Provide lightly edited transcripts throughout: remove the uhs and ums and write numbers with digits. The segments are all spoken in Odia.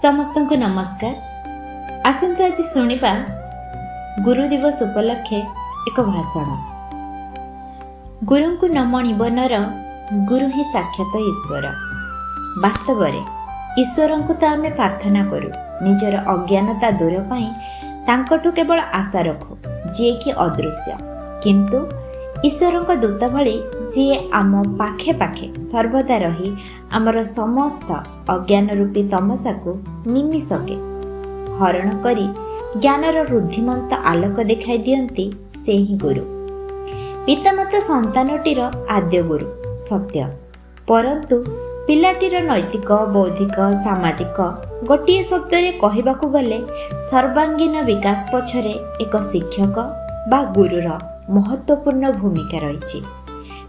ସମସ୍ତଙ୍କୁ ନମସ୍କାର। ଆସନ୍ତୁ ଆଜି ଶୁଣିବା ଗୁରୁ ଦିବସ ଉପଲକ୍ଷେ ଏକ ଭାଷଣ। ଗୁରୁଙ୍କୁ ନ ମଣିବ ନର, ଗୁରୁ ହିଁ ସାକ୍ଷାତ ଈଶ୍ୱର। ବାସ୍ତବରେ ଈଶ୍ୱରଙ୍କୁ ତ ଆମେ ପ୍ରାର୍ଥନା କରୁ, ନିଜର ଅଜ୍ଞାନତା ଦୂର ପାଇଁ ତାଙ୍କଠୁ କେବଳ ଆଶା ରଖୁ, ଯିଏକି ଅଦୃଶ୍ୟ। କିନ୍ତୁ ଈଶ୍ୱରଙ୍କ ଦୂତ ଭଳି ଯିଏ ଆମ ପାଖେ ପାଖେ ସର୍ବଦା ରହି ଆମର ସମସ୍ତ ଅଜ୍ଞାନ ରୂପୀ ତମସାକୁ ନିମିଷକେ ହରଣ କରି ଜ୍ଞାନର ଋଦ୍ଧିମନ୍ତ ଆଲୋକ ଦେଖାଇ ଦିଅନ୍ତି, ସେ ହିଁ ଗୁରୁ। ପିତାମାତା ସନ୍ତାନଟିର ଆଦ୍ୟ ଗୁରୁ ସତ୍ୟ, ପରନ୍ତୁ ପିଲାଟିର ନୈତିକ, ବୌଦ୍ଧିକ, ସାମାଜିକ, ଗୋଟିଏ ଶବ୍ଦରେ କହିବାକୁ ଗଲେ ସର୍ବାଙ୍ଗୀନ ବିକାଶ ପଛରେ ଏକ ଶିକ୍ଷକ ବା ଗୁରୁର ମହତ୍ତ୍ୱପୂର୍ଣ୍ଣ ଭୂମିକା ରହିଛି।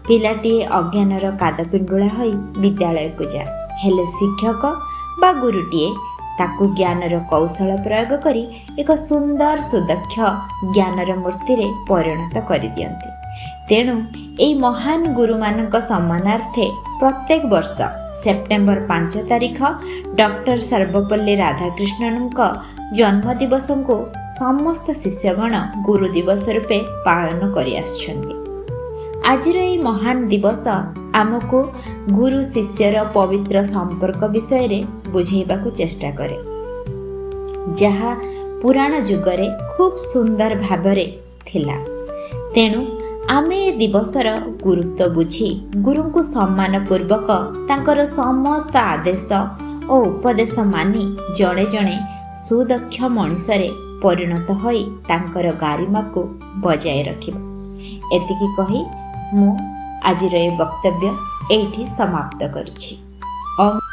ପିଲାଟିଏ ଅଜ୍ଞାନର କାଦପିଣ୍ଡୁଳା ହୋଇ ବିଦ୍ୟାଳୟକୁ ଯାଏ, ହେଲେ ଶିକ୍ଷକ ବା ଗୁରୁଟିଏ ତାକୁ ଜ୍ଞାନର କୌଶଳ ପ୍ରୟୋଗ କରି ଏକ ସୁନ୍ଦର ସୁଦକ୍ଷ ଜ୍ଞାନର ମୂର୍ତ୍ତିରେ ପରିଣତ କରିଦିଅନ୍ତି। ତେଣୁ ଏହି ମହାନ ଗୁରୁମାନଙ୍କ ସମ୍ମାନାର୍ଥେ ପ୍ରତ୍ୟେକ ବର୍ଷ ସେପ୍ଟେମ୍ବର 5 ତାରିଖ ଡକ୍ଟର ସର୍ବପଲ୍ଲୀ ରାଧାକୃଷ୍ଣନଙ୍କ ଜନ୍ମଦିବସକୁ ସମସ୍ତ ଶିଷ୍ୟଗଣ ଗୁରୁ ଦିବସ ରୂପେ ପାଳନ କରିଆସୁଛନ୍ତି। ଆଜିର ଏହି ମହାନ ଦିବସ ଆମକୁ ଗୁରୁ ଶିଷ୍ୟର ପବିତ୍ର ସମ୍ପର୍କ ବିଷୟରେ ବୁଝେଇବାକୁ ଚେଷ୍ଟା କରେ, ଯାହା ପୁରାଣ ଯୁଗରେ ଖୁବ୍ ସୁନ୍ଦର ଭାବରେ ଥିଲା। ତେଣୁ ଆମେ ଏ ଦିବସର ଗୁରୁତ୍ୱ ବୁଝି ଗୁରୁଙ୍କୁ ସମ୍ମାନ ପୂର୍ବକ ତାଙ୍କର ସମସ୍ତ ଆଦେଶ ଓ ଉପଦେଶ ମାନି ଜଣେ ଜଣେ ସୁଦକ୍ଷ ମଣିଷରେ ପରିଣତ ହୋଇ ତାଙ୍କର ଗାରିମାକୁ ବଜାୟ ରଖିବା। ଏତିକି କହି ମୁଁ ଆଜିର ଏ ବକ୍ତବ୍ୟ ଏଇଠି ସମାପ୍ତ କରୁଛି। ଓମ୍।